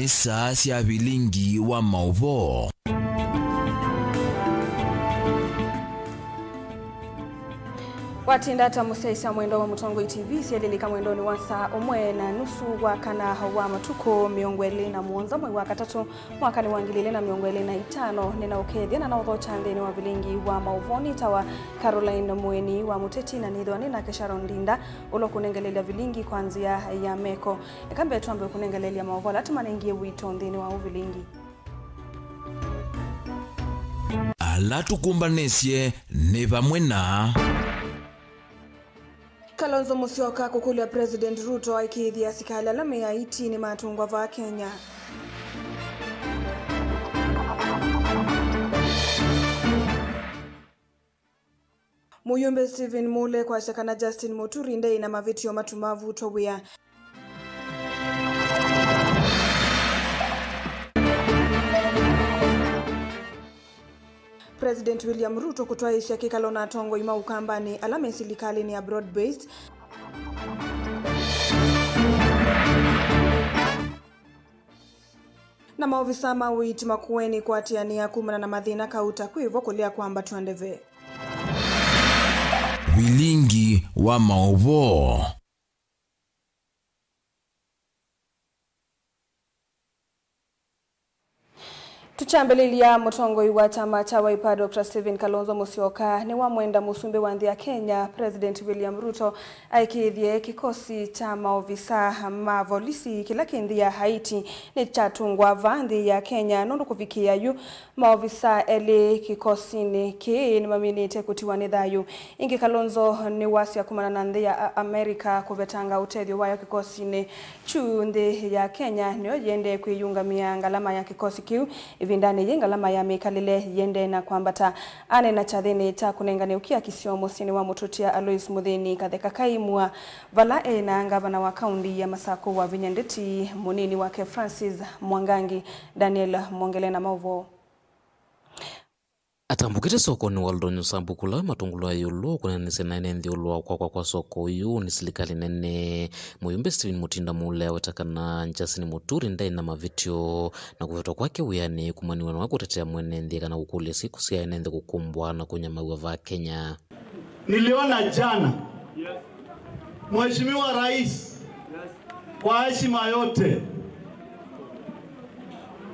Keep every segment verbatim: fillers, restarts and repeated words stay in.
Saa sya vilingi wa maũvoo. Watinda ata mũsyaĩĩsya mwendwa wa Mũtongoi T V? Syelilika mwendonĩ wa saa ũmwe na nusu wa kana wa matukũ mĩongo ĩlĩ na mũonza mwei wa katatũ mwakanĩ wa ngili ilĩ na mĩongo ĩlĩ na itano. Nĩnaũkethya na naũthokya nthĩnĩ wa vilingi wa maũvoo. Nĩtawa Caroline Mũeni wa Mũteti, na nĩthĩwa nĩ nake Sharon Ndinda, ũla ũkũnengelelya vilingi kwa nzĩa ya meko. Eka mbee twambe kũnengelelya maũvoo ala tũmanengie wito nthĩnĩ wa ũvilingi. Ala tũkũmbanĩsye nĩ vamwe na Kalonzo Musyoka kũkũlya President Ruto aikĩĩthye asikalĩ ala me Haiti nĩmatũngwa vaa Kenya. Mũyũmbe Stephen Mule kwasya kana Justin Muturi ndaĩ na mavĩtyo matuma avutwa wĩa. President William Ruto kũtwaĩĩsya kĩkalo na atongoi ma Ũkambanĩ ala me silikalĩnĩ ya broad based. Na maovisaa ma ũiiti Makueni kũatĩanĩa kumana na mathĩna kauta kwĩvo kũlea kwambatw'a ndeve. Vilingi wa maũvoo. Tũkyambĩlĩlya, mũtongoi wa kyama kya Wiper, Doctor Stephen Kalonzo Musyoka, nĩwamwenda mũsumbĩ wa nthĩ ya Kenya, President William Ruto, aikĩĩthye kĩkosi kya maovisaa ma volisi kĩla kĩ nthĩ ya Haiti nĩkyatũngwa vaa nthĩ ya Kenya, nũndũ kũvikĩĩa yu maovisaa elĩ kĩkosinĩ kĩĩ nĩmaminĩte kũtiwa nĩ thayũ. Ĩngĩ, Kalonzo nĩwasya kumana na nthĩ ya A-, America kũvetanga ũtethyo wayo kĩkosinĩ kyu, nthĩ ya Kenya nĩyo yĩendee kwĩyũngamĩa ngalama ya kĩkosi kĩu. Ĩvindanĩ yĩĩ, ngalama ya mĩkalĩle yĩendee na kwambata. Aneena kyathĩnĩ kya kũnengane ũkiakisyo mũsyĩnĩ wa mũtũtia Alois Mũthĩni Katheka Kaimua, vala e na ngavana wa kaũnti ya Masakũ Wavinya Ndeti, mũnini wake Francis Mwangangi. Daniel Mwongele na maũvoo. Atambũkĩte sokonĩ wa Oldonyo Sambukula matũngũlwa ĩũlũ kũneenanĩsya na ene nthĩ ĩũlũ wa kwakwa kwa soko ũyũ nĩ silikalĩ nene. Mũyũmbe Stephen Mutinda Mule aweta kana Justin Muturi ndaĩ na mavĩtyo na kũvetwa kwake wĩanĩ kumaniw'a na kũtetea mwene nthĩ kana kũkũlya syĩko sya ene nthĩ kũkũmbwa na kũnyamaw'a vaa Kenya. Niliona jana Mheshimiwa Rais, kwa heshima yote,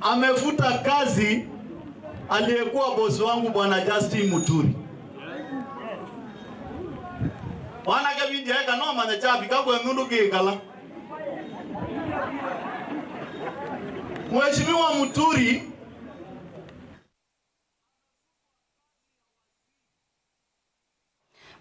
amefuta kazi aliyekuwa bosi wangu Bwana Justin Muturi. Mwanake vindi aeka no manya chavika kwe nundu kikala. Mheshimiwa Muturi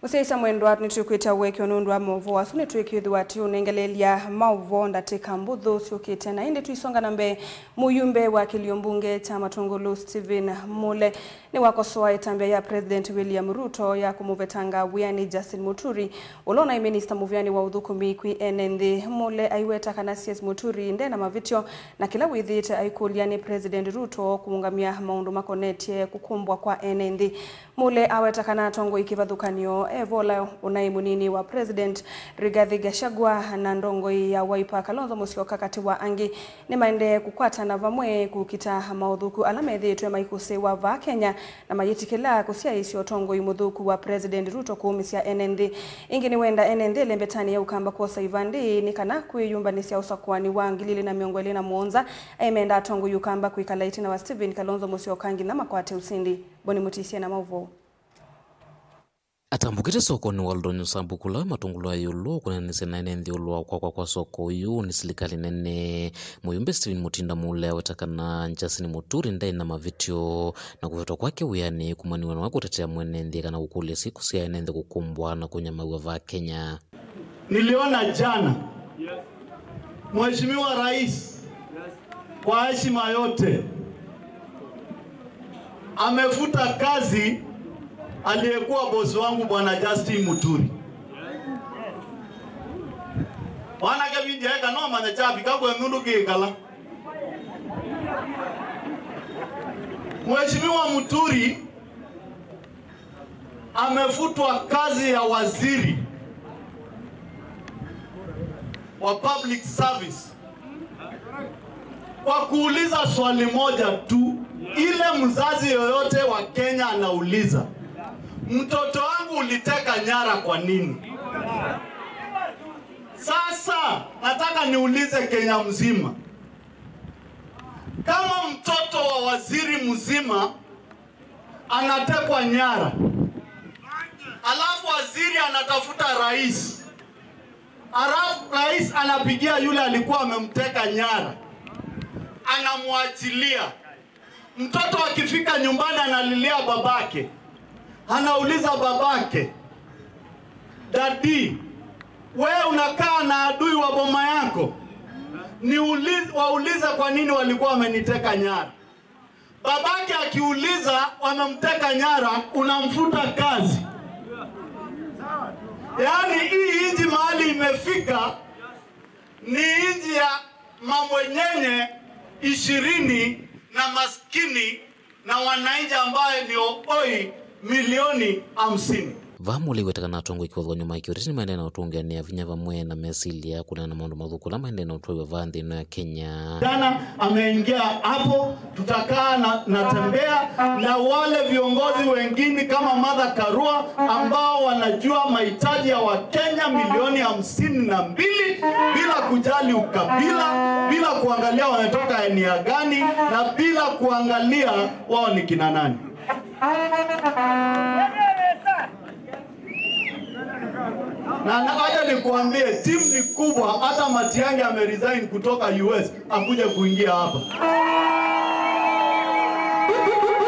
Mũsyaĩĩsya mwendwa, nĩtwĩkwĩtya ũekeo nũndũ wa maũvoo asu. Nĩtwĩkwĩthĩwa tũũnengeleelya maũvoo ndatĩka mbũthũ syũkĩte, na ĩndĩ tũisonga na mbee, mũyumbe wa kĩlio mbunge kya Matũngũlũ Stephen Mule nĩwakosoa ĩtambya ya President William Ruto ya kũmũvetanga wĩanĩ Justin Muturi, ũla ũnaĩ minista mũvĩanĩ wa ũthũkũmi kwĩ ene nthĩ. Mule aiweta kana C S Muturi nde na mavĩtyo, na kĩla wĩthĩĩte aikũlya nĩ President Ruto kũũngamya maũndũ makonetye kũkũmbwa kwa ene nthĩ. Mule aweta kana atongoi kĩvathũkany'o, e vo ũla ũnaĩ mũnini wa President Rigathi Gachagua na ndongoi ya Wiper Kalonzo Musyoka, katĩ wa angĩ, nĩmaendee kũkwatana vamwe kũkita maũthũku ala methĩĩtwe maikũsĩĩwa vaa Kenya na mayĩtĩkĩla kũsyaĩĩsya ũtongoi mũthũku wa President Ruto kũũmĩsya ene nthĩ. Ĩngĩ nĩwenda ene nthĩ ĩlembetanĩ ya Ũkamba kwosa ivandĩ nĩ kana kwĩyũmbanĩsya ũsakũanĩ wa ngili ilĩ na mĩongo ĩlĩ na mũonza. Aimenda atongoi Ũkamba kwĩkala ĩtina wa Stephen Kalonzo Musyoka nginya makwate ũsindi. Boni Mũtisye na maũvoo. Atambũkĩte sokonĩ wa Oldonyo Sambukula matũngũlwa ĩũlũ kũneenanĩsya na ene nthĩ ĩũlũ wa kwakwa kwa soko ũyũ nĩ silikalĩ nene. Mũyumbe Stephen Mutinda Mule aweta kana Justin Muturi ndaĩ na mavĩtyo na kũvetwa kwake wĩanĩ kumaniw'a na kũtetea mwene nthĩ kana kũkũlya syĩko sya ene nthĩ kũkũmbwa na kũnyamaw'a vaa Kenya. Niliona jana Mheshimiwa Rais, kwa heshima yote, amefuta kazi aliyekuwa bosi wangu Bwana Justin Muturi. Mwanake vindi aeka no manya chavika kwe nundu kikala. Mheshimiwa Muturi amefutwa kazi ya waziri wa public service. Kwa kuuliza swali moja tu, ile mzazi yoyote wa Kenya anauliza, "Mtoto wangu uliteka nyara kwa nini?" Sasa, nataka niulize Kenya mzima, kama mtoto wa waziri mzima anatekwa nyara, alafu waziri anatafuta rais, alafu rais anapigia yule alikuwa amemteka nyara, anamwachilia. Mtoto akifika nyumbani analilia babake, anauliza babake, "Daddy, wewe unakaa na adui wa boma yako? Niulize, waulize kwa nini walikuwa wameniteka nyara." Babake akiuliza, "Wamemteka nyara," unamfuta kazi. Yaani, hii nchi mahali imefika ni nchi ya mabwenyenye ishirini na maskini na wananchi ambaye ni ooi milioni hamsini. Vaa mũlei wetakana atongoi kĩvathũkany'o ma kĩũteti nĩmaendee na ũtũngĩanĩa vinya vamwe na mesilya kũneena na maũndũ mathũku ala maendee na ũtwaĩwa vaa nthĩ ĩno ya Kenya. Jana ameingia hapo, tutakaa na, natembea na wale viongozi wengine kama Martha Karua ambao wanajua mahitaji ya Wakenya milioni hamsini na mbili bila kujali ukabila, bila kuangalia wametoka eneo gani na bila kuangalia wao ni kina nani. Na, na acha nikuambie, timu ni kubwa, hata Matiang'i ameresign kutoka U S akuje kuingia hapa.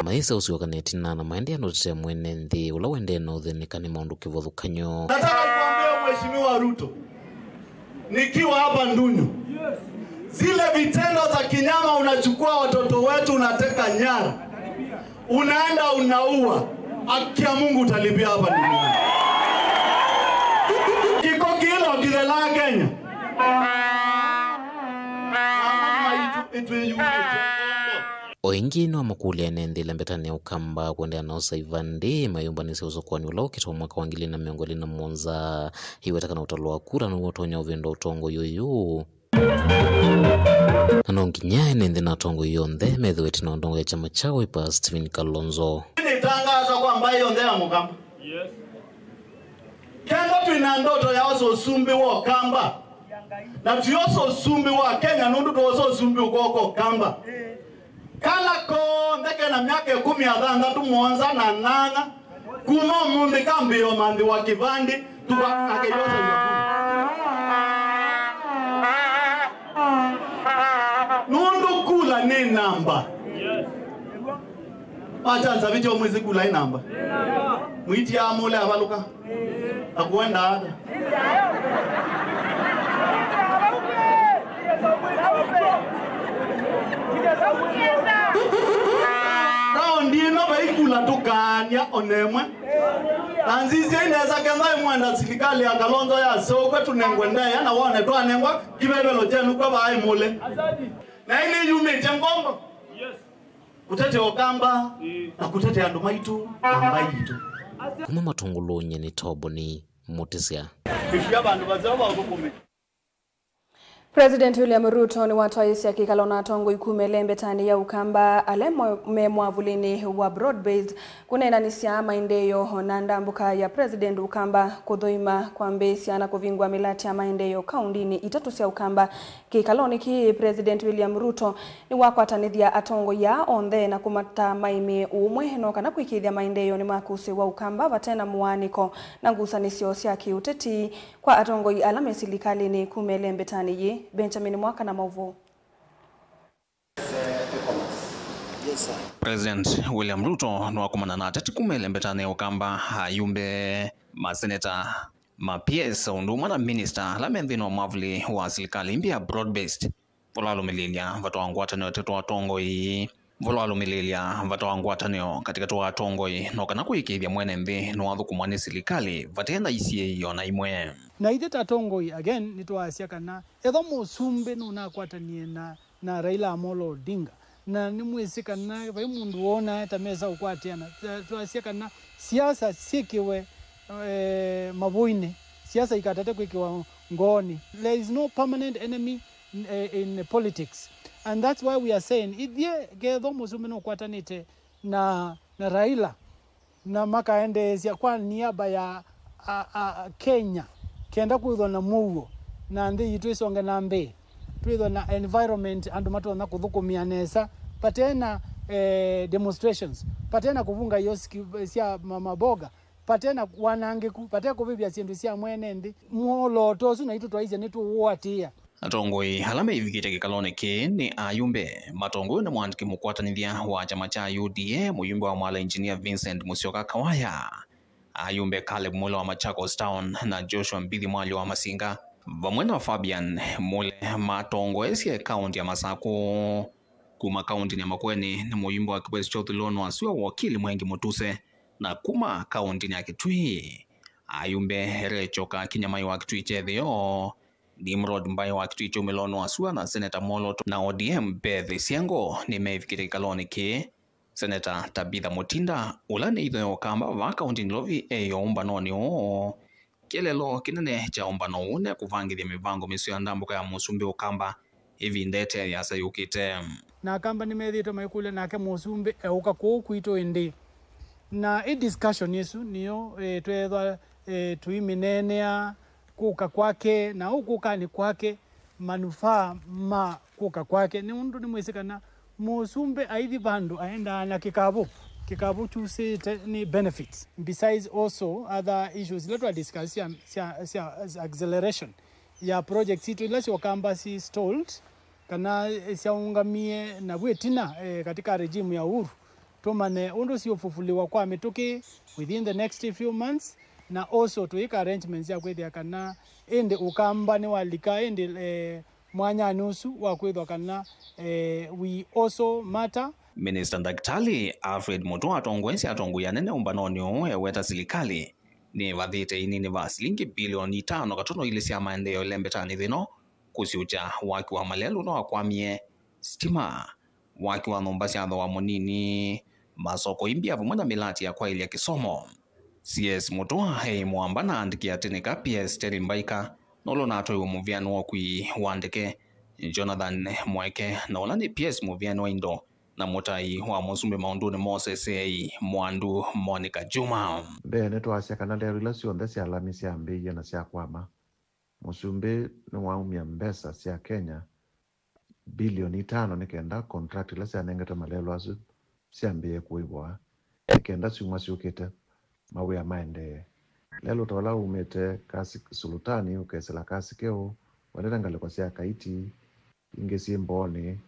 Maisa ũsyoka netina na maendea na ũtetea mwene nthĩ ũla wendee na ũthĩnĩka nĩ maũndũ kĩvathũkany'o. Nataka kuambia Mheshimiwa Ruto, nikiwa hapa Ndunyu, zile vitendo za kinyama, unachukua watoto wetu, unateka nyara, unaenda unaua, haki ya Mungu utalipia hapa duniani. Kĩko kĩla kĩthelaa Kenya. O ĩngĩ nĩwamakũlya ene nthĩ ĩlembetanĩ ya Ũkamba kũendeea na ũsaiva ndĩ mayũmbanĩsya ũsũkũani ũla ũkĩte wa mwaka wa ngili ilĩ na mĩongo ĩlĩ na mũonza, ĩwetakana ũtalo wa kura nĩw'o ũtonya ũvĩndũa ũtongoi ũyũ. Na no nginya ene nthĩ na atongoi onthe methĩwe ĩtina wa ndongo ya kyama kya Wiper, Stephen Kalonzo. Nĩtangaza kwa mbaĩ yonthe ya Mũkamba. Kenda twĩ na ndoto ya osa ũsumbĩ wa Ũkamba, na twĩosa ũsumbĩ wa Kenya, nũndũ twosa ũsumbĩ ũkooka Ũkamba. Kala konthe kena myaka ĩkũmi na thanthatũ, mũonza na nana, kuma ũmũnthĩ kambĩĩo manthĩwa kĩvandĩ, tuka akĩyosa. Nũndũ kula nĩ namba. Acha nsavĩtye ũmwĩsĩ kula ĩ namba. Mwĩti amũle avalũka. Akwenda ata? Raundi ĩno vai kula tũkaany'a o na ĩmwe. Na nzisye nesa kethwa ĩmwenda silikalĩ ya Kalonzo yaseũkw'a tũnengwe ndaĩa na wone twanengwa kĩvevelo kyenyu kwa vaa ĩmũle. Na ĩlĩ yumĩtye ngombo. Kũtetea Ũkamba na kũtetea andũ maitũ na mbaĩ yitũ. Kuma Matũngũlũnĩ nĩ Toboni Mũtĩsya. Ĩkĩa vandũ vaseo va ũthũkũmi. President William Ruto nĩwatwaĩĩsya kĩkalo na atongoi kuma ĩlembetanĩ ya Ũkamba ala mo-, me mwavũlĩnĩ wa broad-based kũneenanĩsya maendeeo na ndambũka ya President Ũkamba kũthũima kwambĩĩsya na kũvingũa mĩlatĩ ya maendeeo kaũndĩnĩ itatũ sya Ũkamba. Kĩkalonĩ kĩĩ, President William Ruto nĩwakwatanĩthya atongoi aa onthe na kũmata maĩmĩe ũũmwe no kana kũĩkĩĩthya maendeeo nĩmakũsĩĩwa Ũkamba vate na mũaanĩko na ngusanĩsyo sya kĩũteti. Kwa atongoi ala me silikalĩnĩ kuma ĩlembetanĩ yĩĩ, Benjamin Mwaka na maũvoo. President William Ruto nĩwakomana na ateti kuma ĩlembetanĩ ya Ũkamba, ayumbe, maseneta, ma P S, ũndũ ũmwe na minista ala me nthĩnĩ wa mwavũlĩ wa silikalĩ mbĩa broad-based, vala walũmĩlĩĩlya vata wa ngwatanĩo katĩ wa atongoi, vala walũmĩlĩĩlya vata wa ngwatanĩo katĩkatĩ wa atongoi, no kana kũĩkĩĩthya mwene nthĩ nĩwathũkũmwa nĩ silikalĩ vate na isiĩĩo na imwe. Na ithyĩ ta atongoi, again, nĩtwaasya kana ethwa mũsumbĩ nũnakwatanie na na Raila Amolo Odinga. Na nĩmwĩsĩ kana vai mũndũ wonaa ta mesa ũkwatĩana. Twa-, twasya kana siasa syĩkĩwe, eh, mavũinĩ, siasa ikatate kwĩkĩwa ngoonĩ. There is no permanent enemy, eh, in politics. And that's why we are saying, ithyĩ kethwa mũsumbĩ nũkwatanĩte na, na Raila, na makaendeesya kwa niaba ya a, a, Kenya, kenda kwĩthwa na mũuo, na nthĩ yitũ ĩsonge na mbee, twĩthwa na environment andũ matonya kũthũkũmĩa nesa, patena eh, demonstrations, patena kũvunga ioski sya ma- maboga, patena wanangĩku, pate kũvĩvya syĩndũ sya mwene nthĩ. Mwolooto ũsu naitũ twaisye nĩtũũatĩĩa. Atongoi ala meivikĩte kĩkalonĩ kĩĩ nĩ ayumbe matongoew'e nĩ mwandĩki mũkwatanĩthya wa kyama kya U D A, mũyumbe wa Mwala Engineer Vincent Musyoka Kawaya, ayumbe Caleb Mwĩla wa Machakos Town na Joshua Mbithi Mwalyo wa Masinga, vamwe na Fabian Mule, matongoesye kaũntĩ ya Masakũ. Kuma kaũntĩnĩ ya Makueni nĩ mũyumbe wa Kĩvwesi kya ũthũĩlonĩ wa sua Wakili Mwengi Mũtuse, na kuma kaũntĩnĩ ya Kitui, ayumbe Recho Kakinya Mai wa Kitui kya Ĩtheo, Nimrod Mbai wa Kitui kya Umĩlonĩ wa Sua na Seneta Mwolooto na O D M Beth Siango nĩmeivikĩte kĩkalonĩ kĩĩ. Seneta Tabitha Mutinda, ũla nĩ itho ya Ũkamba vaa kaũntĩnĩ Nairobi, e yo ũmbanonĩ ũũ. Kĩeleelo kĩnene kya ũmbano ũũ nĩ kũvangĩthya mĩvango mĩseo ya ndambũka ya Mũsumbĩ Ũkamba ĩvinda ĩte yasa yũkĩte. Na Akamba nĩmethĩĩtwe maikũlya nake Mũsumbĩ eũka kũũ kwitũ ĩndĩĩ. Na ĩ discussion ĩsu nĩyo eh, tweethwa eh, tũimĩneenea kũka kwake na ũkũkanĩ kwake, manufaa ma kũka kwake. Nĩ ũndũ nĩmwĩsĩ kana Mũsumbĩ aithi vandũ aendaa na kĩkavũ. Kĩkavũ kyusĩte nĩ benefits. Besides also other issues ila twa discuss sya, sya, sya acceleration ya projects itũ ila syokamba si stalled kana syaũngamie na vu ĩtina eh, katika regime ya Uhuru. Tũmanye ũndũ siũfufulĩwa kwa mĩtũkĩ within the next few months, na also tũĩka arrangements ya kwĩthĩa kana ĩndĩ Ũkamba nĩwalika ĩndĩ eh, mwanyanĩ ũsu wa kwĩthwa kana eh, we also matter. Minista Ndakitali Alfred Mutua atongoesye atongoi anene ũmbanonĩ ũũ eweta silikalĩ nĩvathĩte inini va silingi bilioni itano katono ilĩ sya maendeeo ĩlembetanĩ thĩ ĩno, kũsiũkya waki wa malelũ ũla wakwamie, sitima, waki wa nyũmba sya thooa mũnini, masoko, imbia vamwe na mĩlati ya kwaĩlya kĩsomo. C S Mutua e mũamba na andĩki atĩ nĩ ka P S Terry Mbaika nũla ũnatwaiwe mũvĩanĩ wa ũkui wa ndeke, Jonathan Mweke na ũla nĩ P S mũvĩanĩ wa indo na mũtai wa mũsumbĩ maũndũnĩ ma ũseseei Mwandu Monica Juma. Mbee nĩtwasya kana lelũ ila syonthe sya lami syambĩĩie na syakwama. Mũsumbĩ nĩwaumya mbesa sya Kenya bilioni itano nĩ kenda contract ila syanengetwe malelũ asu syambĩĩe kũĩvwa, nĩ kenda syumwa syũkĩte mawĩa maendee. Lelũ ta ũla umĩte Kasi Sulutani ũkesĩla Kasi Keũ, ũendete ngalĩko sya Kaiti, ingĩ syĩ Mbooni,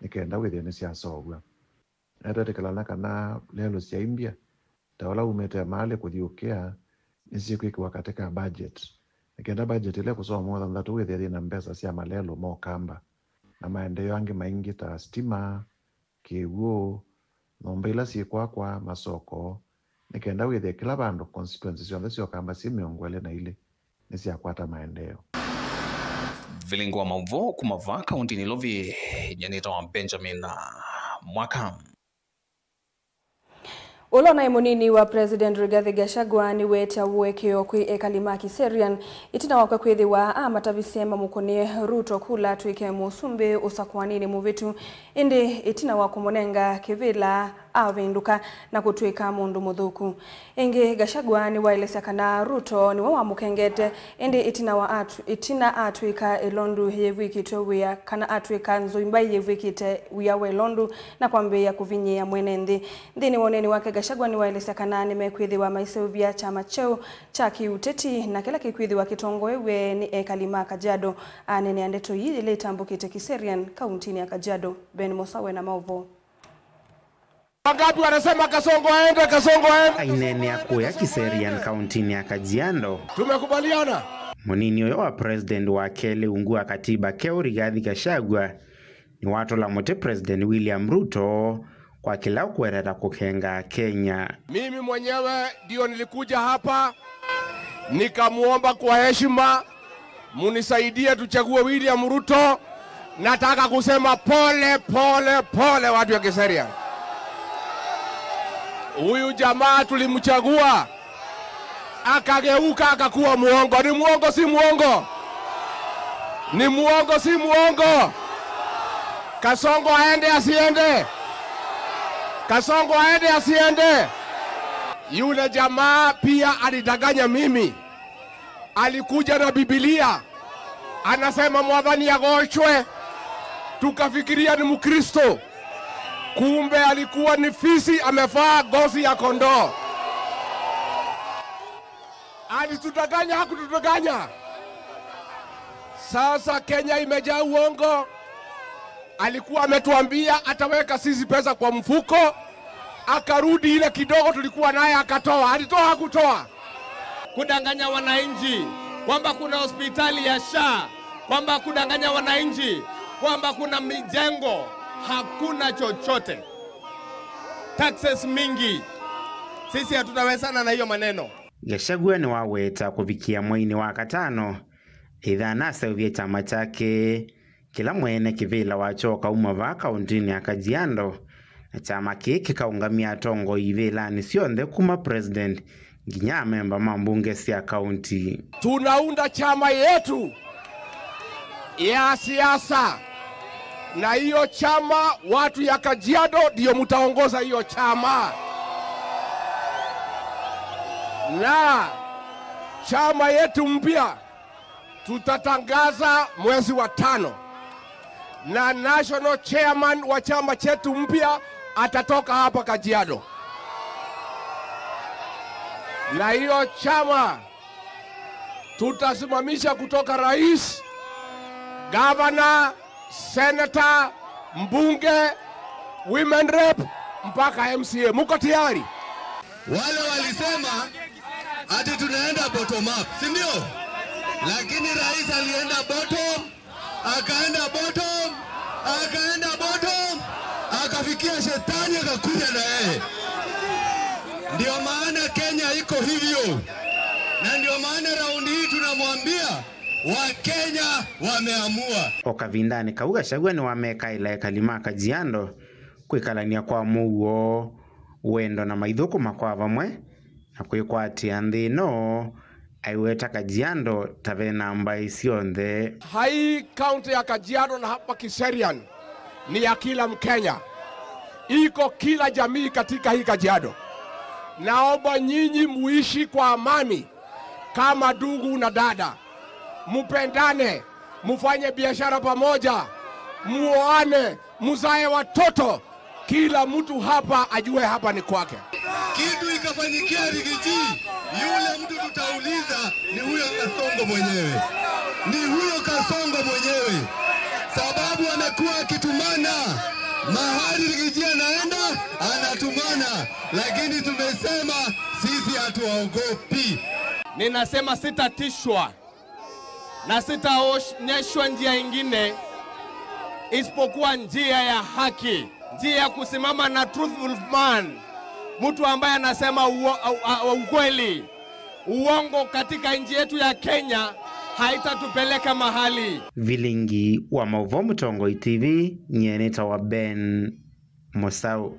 nĩ kenda wĩthĩe nĩsyaseũvw'a. Na twetĩkĩlana kana lelũ sya imbia ta ũla umĩte Emali kũthi Ũkĩa nĩsyĩkwĩkĩwa katĩ ka budget, nĩ kenda budget ĩla ĩkũsoa mwei wa thanthatũ wĩthĩe yĩna mbesa sya malelũ ma Ũkamba na maendeeo angĩ maingĩ ta sitima, kĩw'ũ, nyũmba ila syĩkwakwa, masoko, nĩ kenda wĩthĩe kĩla vandũ constituency syonthe sya Ũkamba syĩ mĩongo ĩlĩ na ilĩ nĩsyakwata maendeeo. Vilingi wa maũvoo kuma vaa kaũntĩnĩ Nairobi, nyie nĩtawa Benjamin Mwaka. Ũla ũnaĩ mũnini wa President Rigathi Gachagua nĩweetya ũekeo kwĩ ekali ma Kiserian ĩtina wakwa kwĩthĩwa amatavisye mamũkũnĩe Ruto kula atw'ĩke mũsumbĩ ũsakũaninĩ mũvĩtu, ĩndĩ ĩtina wa kũmũnenga kĩvĩla avĩndũka na kũtw'ĩka mũndũ mũthũku. Ĩngĩ, Gachagua nĩwaelesya kana Ruto nĩwe wamũkengete, ĩndĩ ĩtina wa atw-, ĩtina atw'ĩka ĩlondu yĩvw'ĩkĩtwe wĩa kana atw'ĩka nzũi mbai yĩvw'ĩkĩte wĩa wa ĩlondu na kwambĩĩa kũvinyĩĩa mwene nthĩ. Nthĩnĩ wa ũneeni wake, Gachagua nĩwaelesya kana nĩmekwĩthĩwa maiseũvya kyama kyeũ kya kĩũteti na kĩla kĩkwĩthĩwa kĩtongoew'e nĩ ekali ma Kajiado. Aneenea ndeto ii yĩla ĩtambũkĩte Kiserian, kauntinĩ ya Kajiado. Ben Musa wĩ na maũvoo. Wangapi wanasema Kasongo aende, Kasongo aende? Aineenea kũya Kiserian, kauntinĩ ya Kajiado. Tumekubaliana. Mũnini ũyũ wa president wa kelĩ ungu wa katiba keũ, Rigathi Gachagua, nĩwatũla mũtĩ President William Ruto kwa kĩla ũkũereta kũkenga Kenya. Mimi mwenyewe ndio nilikuja hapa, nikamuomba kwa heshima, munisaidie tuchague William Ruto. Nataka kusema pole, pole, pole, watu ya Kiserian. Huyu jamaa tulimchagua, akageuka, akakuwa muongo. Ni muongo, si muongo? Ni muongo, si muongo? Kasongo aende asiende? Kasongo aende asiende? Yule jamaa pia alidanganya mimi. Alikuja na Biblia. Anasema, "Mwathani agochwe." Tukafikiria ni Mkristo. Kumbe alikuwa ni fisi amevaa ngozi ya kondoo. Alitudanganya, hakutudanganya? Sasa Kenya imejaa uongo. Alikuwa ametuambia ataweka sisi pesa kwa mfuko, akarudi ile kidogo tulikuwa naye akatoa. Alitoa, hakutoa? Kudanganya wananchi kwamba kuna hospitali ya SHA, kwamba kudanganya wananchi kwamba kuna mijengo, hakuna chochote. Taxes mingi. Sisi hatutawezana na hiyo maneno. Gachagua nĩwaweta kũvikĩa mweinĩ wa katano, ĩtha naseũvye kyama kyake kĩla mwene kĩvĩla wakyo kauma vaa kaũntĩnĩ ya Kajiado, na kyama kĩĩ kĩkaũngamya atongoi ivĩlanĩ syonthe kuma president nginya amemba ma mbunge sya kaũnti. Tunaunda chama yetu ya siasa, na hiyo chama, watu ya Kajiado ndio mtaongoza hiyo chama, na chama yetu mpya tutatangaza mwezi wa tano, na national chairman wa chama chetu mpya atatoka hapa Kajiado, na hiyo chama tutasimamisha kutoka rais, gavana, senator, mbunge, women rep, mpaka M C A. Muko tayari? Wale walisema ati tunaenda bottom up, si ndio? Lakini rais alienda bottom, akaenda bottom, akaenda bottom, akafikia shetani akakuja na yeye. Ndio maana Kenya iko hivyo, na ndio maana raundi hii tunamwambia Wakenya wameamua. O kavindanĩ kau, Gachagua nĩwamekaĩla ekali ma Kajiado kwĩkalany'a kwa mũuo, wendo na maithũkũma kwa vamwe, na kwĩkwatĩa nthĩ ĩno, aiweta Kajiado ta ve na mbaĩ syonthe. Hai kaunti ya Kajiado na hapa Kiserian ni ya kila Mkenya. Iko kila jamii katika hii Kajiado. Naomba nyinyi muishi kwa amani kama ndugu na dada. Mupendane, mufanye biashara pamoja, muoane, muzae watoto. Kila mtu hapa ajue hapa ni kwake. Kitu ikafanyikia Rigiji, yule mtu tutauliza ni huyo Kasongo mwenyewe. Ni huyo Kasongo mwenyewe. Sababu amekuwa akitumana. Mahali Rigiji anaenda, anatumana. Lakini tumesema sisi hatuwaogopi. Ninasema sitatishwa na sitaonyeshwa njia ingine isipokuwa njia ya haki, njia ya kusimama na truthful man, mtu ambaye anasema uo-, u-, a-, ukweli. Uongo katika nchi yetu ya Kenya haitatupeleka mahali. Vilingi wa Maũvoo Mũtongoi T V, nyie nĩtawa Ben Mũsaũ.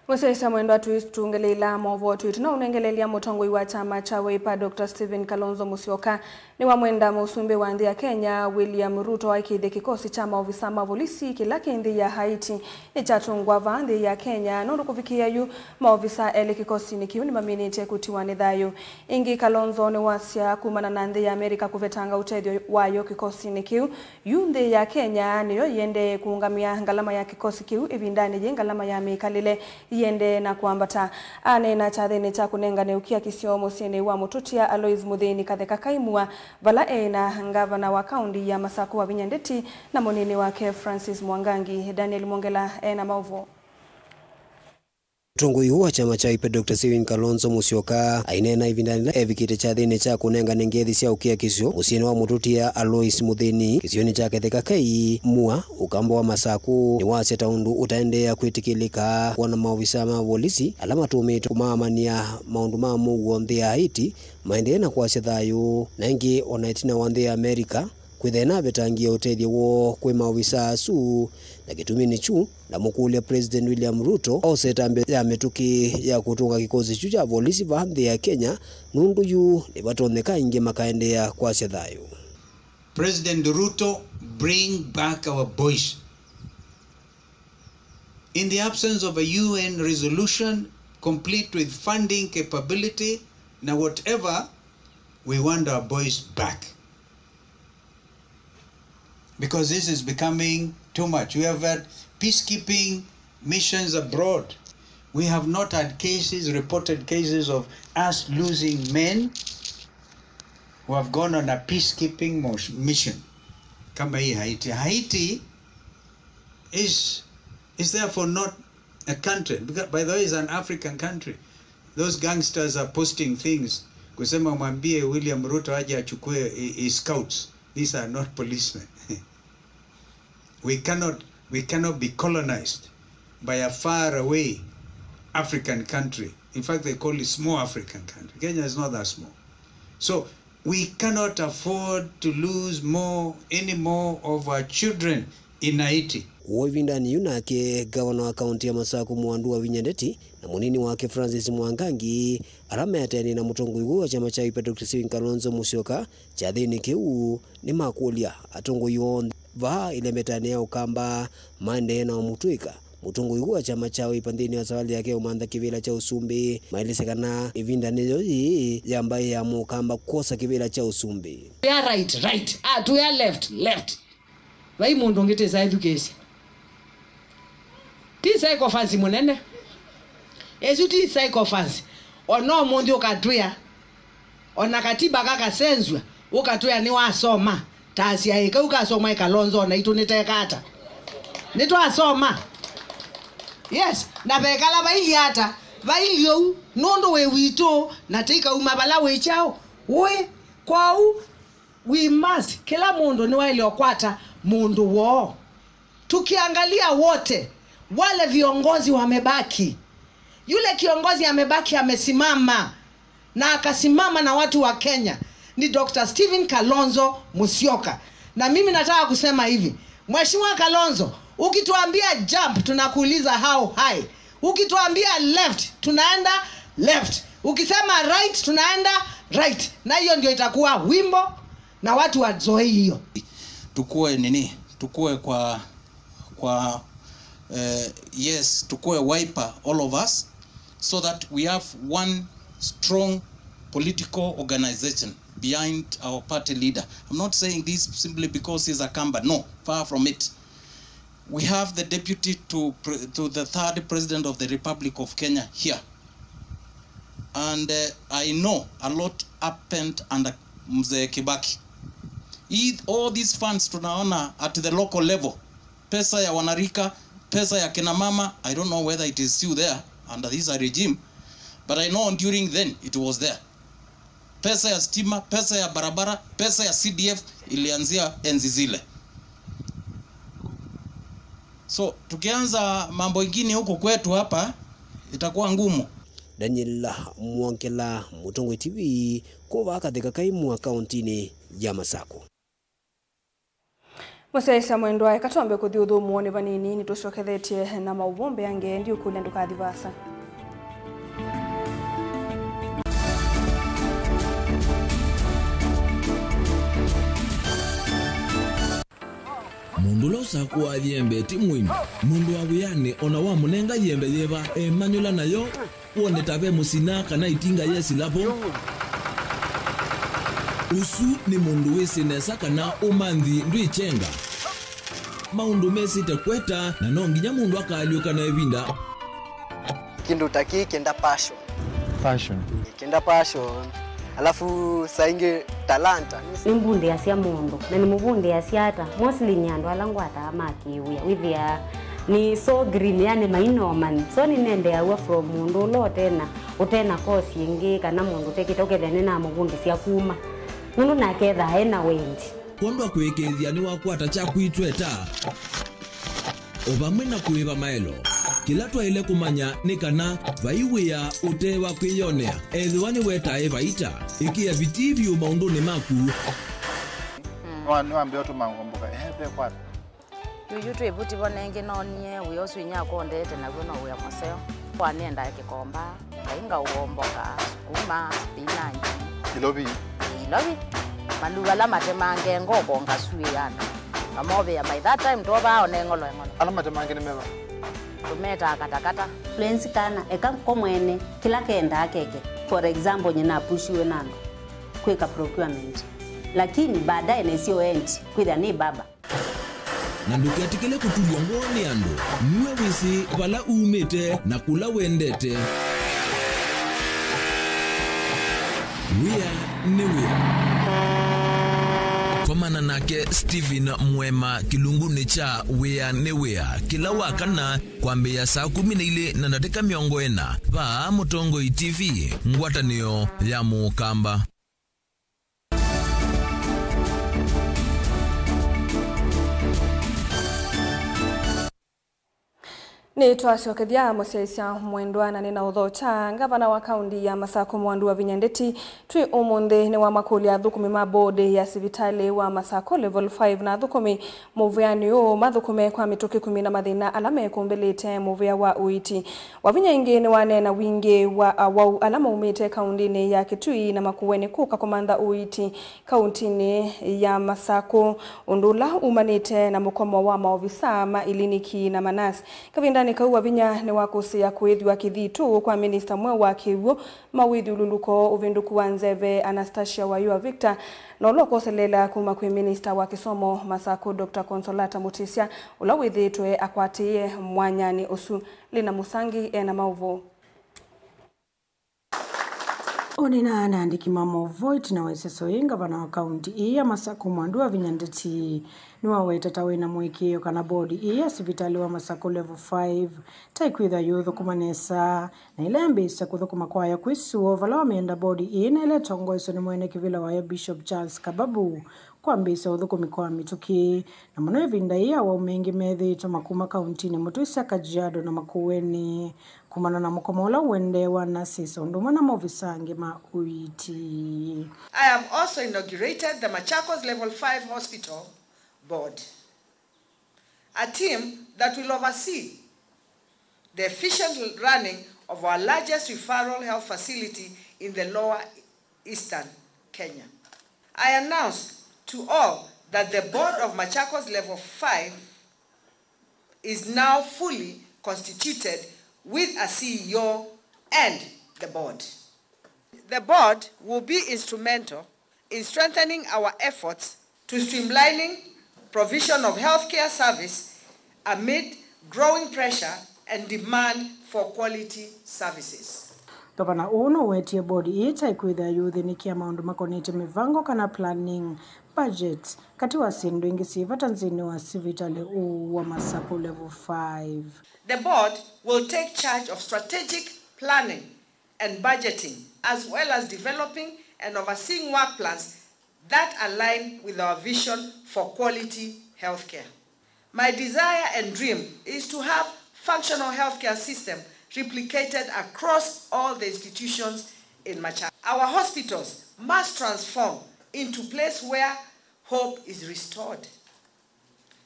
Mũsyaĩĩsya mwendwa, twĩtũngĩlĩĩla maũvoo twĩtũ na ũnengelelya mũtongoi wa kyama kya Wiper, Doctor Stephen Kalonzo Musyoka, nĩwamwenda mũsumbĩ wa nthĩ ya Kenya, William Ruto, aĩkĩĩthye kĩkosi kya maovisa ma volisi kĩla kĩ nthĩ ya Haiti nĩkyatũngwa vaa nthĩ ya Kenya, nũndũ kũvikĩĩa yu maovisa elĩ kĩkosinĩ kĩu nĩmaminĩte kũtiwa nĩ thayũ. Ĩngĩ, Kalonzo nĩwasya kumana na nthĩ ya Amerika kũvetanga ũtethyo wayo kĩkosinĩ kĩu, yu nthĩ ya Kenya nĩyo ĩendee kũũngamĩa ngalama ya kĩkosi kĩu ĩvindanĩ yĩĩ ngalama ya mĩkalĩle ĩendee na kwambata. Aneena kyathĩnĩ kya kũnengane ũkiakisyo mũsyĩnĩ wa mũtũtia Alois Mũthĩni Katheka Kaimua, vala e na ngavana wa kaũnti ya Masakũ Wavinya Ndeti na mũnini wake Francis Mwangangi. Daniel Mwongela e na maũvoo. Mũtongoi ũũ wa kyama kya Wiper, Doctor Stephen Kalonzo Musyoka, aineena ĩvindanĩ yĩla evikĩte kyathĩnĩ kya kũnengane ngethi sya ũkiakisyo mũsyĩnĩ wa mũtũtia Alois Mũthĩni kĩsionĩ kya Katheka Kaimua, ũkamba wa Masakũ, nĩwasya ta ũndũ ũtaendeea kwĩtĩkĩlĩka kwona maovisa ma volisi ala matũmĩtwe kũmaamanĩa maũndũ ma mũuo nthĩ ya Haiti maendee na kwasya thayũ. Na ĩngĩ, o na ĩtina wa nthĩ ya Amerika kwĩthĩa ĩnavetangie ũtethyo woo kwĩ maovisa asu, na kĩtumi nĩ kyu ndamũkũlya President William Ruto ose ĩtambya ya mĩtũkĩ ya kũtũnga kĩkosi kyu kya volisi vaa nthĩ ya Kenya, nũndũ yu nĩvatonyeka aingĩ makaendeea kwasya thayũ. President Ruto Bring back our boys. In the absence of a U N resolution, complete with funding capability, na whatever, we want our boys back. Because this is becoming too much. We have had peacekeeping missions abroad. We have not had cases, reported cases of us losing men who have gone on a peacekeeping mos-, mission. Kama hii Haiti. Haiti is, is therefore not a country. Because, by the way, it's an African country. Those gangsters are posting things. Kusema mwambie William Ruto aje achukue i-, i-, scouts. These are not policemen. We cannot, we cannot be colonized by a far away African country. In fact, they call it small African country. Kenya is not that small. So, we cannot afford to lose more, any more of our children in Haiti. Kũu ĩvindanĩ yĩu nake, ngavana wa kaũntĩ ya Masakũ Mwandũ Wavinya Ndeti na mũnini wake Francis Mwangangi, ala meatĩanĩe na mũtongoi ũũ wa kyama kya Wiper Doctor Stephen Kalonzo Musyoka, kyathĩnĩ kĩu, nĩmakũlya atongoi onthe vaa ĩlembetanĩ ya Ũkamba maendee na ũmũtw'ĩka mũtongoi ũũ wa kyama kya Wiper nthĩnĩ wa savalĩ yake ya ũmantha kĩvĩla kya ũsumbĩ, maelesya kana ĩvindanĩ yo yĩĩ ya mbaĩ ya Mũkamba kwosa kĩvĩla kya ũsumbĩ. Twĩa right, right. Ah, twĩa left, left. Vai mũndũ ũngĩ tĩsa ethukĩĩsya. Ti sycophants mũnene. Ĩsu ti sycophants. O na ũmũnthĩ ũkatwĩa. O na katiba kakasenzw'a, ũkatwĩa nĩwasoma. Ta asyaĩ kau kasoma ĩ Kalonzo, o naitũ nĩteka ata? Nĩtwasoma. Yes, na vekala vailyĩ ata? Vailyĩ ũu, nũndũ wĩ witũ, na tĩikauma vala wĩ kyaũ? Ũĩ. Kwoou, we must, kĩla mũndũ nĩwaĩle ũkwata mũndũ woo. Tukiangalia wote, wale viongozi wamebaki, yule kiongozi amebaki, amesimama na akasimama na watu wa Kenya, ni Doctor Stephen Kalonzo Musyoka. Na mimi nataka kusema hivi, Mheshimiwa Kalonzo, ukituambia jump, tunakuuliza how high. Ukituambia left, tunaenda left. Ukisema right, tunaenda right. Na hiyo ndio itakuwa wimbo na watu wazoee hiyo. Tukue nini? Tukue kwa, kwa, eh, yes, tukue Wiper, all of us, so that we have one strong political organization behind our party leader. I'm not saying this simply because he's a Kamba. No, far from it. We have the deputy to pre-, to the third president of the Republic of Kenya here. And, uh, I know a lot happened under Mzee Kibaki. He, all these funds tunaona at the local level, pesa ya wanarika, pesa ya kina mama, I don't know whether it is still there under this regime, but I know during then it was there. Pesa ya stima, pesa ya barabara, pesa ya C D F ilianzia enzi zile. So, tukianza mambo ingine huku kwetu hapa, itakuwa ngumu. Daniel Mwongela, Mũtongoi T V, kũva Katheka Kaimũ, kaũntĩnĩ ya Masakũ. Mũsyaĩĩsya mwendwa, eka twambe kũthi ũthũmũonĩ vanini, nĩtũsyokethetye na maũvoo mbeange. Ndiũkũlya ndũkathi vaasa. Mũndũ ũla ũsakũaa yembe ti mũĩmi. Mũndũ wa wĩanĩ o na wamũnenga yembe yĩva, emanyũla nayo. Wone ta ve mũsina kana ĩtinga yesila vo. Ũsu nĩ mũndũ wĩsĩ nesa kana ũmanthi ndwĩkyenga. Maũndũ mesĩte kweta, na no nginya mũndũ akaalyũka na ĩvinda. Kĩndũ ta kĩĩ kĩenda passion. Passion. Kĩenda passion. Alafu saa ingĩ talanta. Nĩmbundĩasya mũndũ, na nĩmũvundĩasya ata? Mostly nĩ andũ ala ngwataa ma kĩwĩa. Wĩthĩaa nĩ so green, yani mainomani. So nĩnendeaw'a from mũndũ ũla ũtena, ũtena course ĩngĩ, kana mũndũ ũtekĩte, ũkethĩa nĩnamũvundĩsya kuma. Nũndũ nake ethaa ena wendi. Kwondwa kũĩkĩĩthya nĩwakwata kyaku itweta. O vamwe na kũĩva maelo, kĩla twaĩle kũmanya nĩ kana vai wĩa ũte wa kwĩyonea. Ethĩwa nĩwetae vaita, ĩkĩa vitii vyũ maũndũnĩ maku. Nĩwa-, nĩwambĩa ũtũma ngomboka, ehe, ve kwata. Yuyu twĩ vuti vo nengĩ noonie wĩa ũsu inyakwa ũndeete naw'o no wĩa mũseo. Kwa nĩendaa kĩkomba. Ngai ngaũomboka, sukuma, spinach. Ilovi. Ilovi. Maluva ala matemange ngoko ngasuĩana. Amovĩa by that time twovaa one ng'olo eng'olo. Ala matemange nĩ meva? Tũmetaa katakata. Lwenzi kana eka ko mwene kĩla kendaa keke. For example, nyina apushiwe na andũ kwĩka procurement, lakini baadaye nĩsyo endi kwĩthĩa nĩ baba. Na ndũketĩkĩle kũtulwa ngoo nĩ andũ. Nue wĩsĩ vala umĩte na kũla wendete. Wĩa nĩ wĩa. Komana nake Stephen Mwema kĩlungunĩ kya Wĩa nĩ Wĩa kĩla wa kana kwambĩĩa saa kũmi na ilĩ na ndatĩka mĩongo ĩna vaa Mũtongoi T V, ngwatanĩo ya Mũkamba. Nĩtwasyokethya mũsyaĩĩsya mwendwa na nĩnaũthokya. Ngavana wa kaũndi ya Masakũ Mwandu Wavinya Ndeti twĩ ũmũnthĩ nĩwamakũlya athũkũmi ma board ya sivitalĩ wa Masakũ Level five na athũkũmi mũvĩanĩ ũũ mathũkũme kwa mĩtũkĩ kũmina mathĩna ala mekũmbĩlĩte mũvĩa wa ũiiti. Wavinya ĩngĩ nĩwaneena wingĩ wa awau ala maumĩte kaũndĩnĩ ya Kitui na Makueni kũka kũmantha ũiiti kaũntĩnĩ ya Masakũ, ũndũ ũla umanĩte na mũkomo wa maovisaa ma iliniki na manasi. Kavindanĩ kau, Wavinya nĩwakũsĩĩa kũĩthw'a kĩthitũ kwa minista mweũ wa kĩw'ũ, mawĩthyũlũlũko, ũvĩndũku wa nzeve, Anastasia Wayua Victor, na ũla ũkoseleela kuma kwĩ minista wa kĩsomo Masakũ, Doctor Consolata Mutisya, ũla wĩthĩĩtwe akwatĩĩe mwanyanĩ ũsu. Lina Musangi ena maũvoo. Ũneenaa na andĩki ma maũvoo ĩtina wa ĩseso yĩĩ, ngavana wa kaũnti ĩĩ ya Masakũ Mwandu Wavinya Ndeti nĩwaweta ta wĩna mũĩkĩĩo kana board ĩĩ ya sivitalĩ wa Masakũ Level five ta ĩkwĩthwa yĩũthũkũma nesa, na ĩla yambĩĩsya kũthũkũma kwayo kwĩ sũo vala wamĩenda board ĩĩ na ĩla ĩtongoeswe nĩ mwene kĩvĩla wayo Bishop Charles Kababu kwambĩĩsya ũthũkũmi kwa mĩtũkĩ, na mũno ĩvinda yĩĩ awau maingĩ methĩĩtwe makuma kaũntinĩ mũtũi sya Kajiado na Makueni. Kumana na mũkomo ũla ũendee wa nurses o ũndũ ũmwe na maovisa angĩ ma ũiiti. I have also inaugurated the Machakos Level five Hospital Board, a team that will oversee the efficient running of our largest referral health facility in the lower eastern Kenya. I announce to all that the board of Machakos Level five is now fully constituted with a C E O and the board. The board will be instrumental in strengthening our efforts to streamlining provision of healthcare service amid growing pressure and demand for quality services. Ngavana ũũ nũwetie board ĩĩ ta ĩkwĩthĩa yũthĩnĩkĩa maũndũ makonetye mĩvango kana planning, budget, katĩ wa syĩndũ ingĩ syĩ vata nthĩnĩ wa sivitalĩ ũũ wa Masakũ Level five. The board will take charge of strategic planning and budgeting, as well as developing and overseeing work plans that align with our vision for quality healthcare. My desire and dream is to have functional healthcare system replicated across all the institutions in Machakos. Our hospitals must transform into place where hope is restored.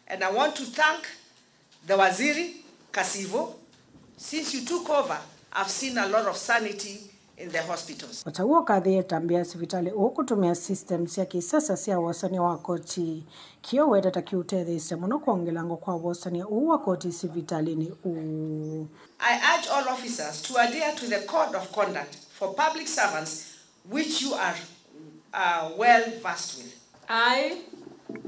And I want to thank the Waziri Kasivo. Since you took over, I've seen a lot of sanity in the hospitals. O ta w'o ũkathĩĩe ĩtambya ya sivitalĩ ũũ kũtũmĩa systems sya kĩsasa sya wosany'a wa koti, kĩĩ ũweta ta kĩũtetheesya mũno kwongelangwa kwa wosany'a ũũ wa koti sivitalĩnĩ ũũ. I urge all officers to adhere to the code of conduct for public servants which you are, are well versed with. I,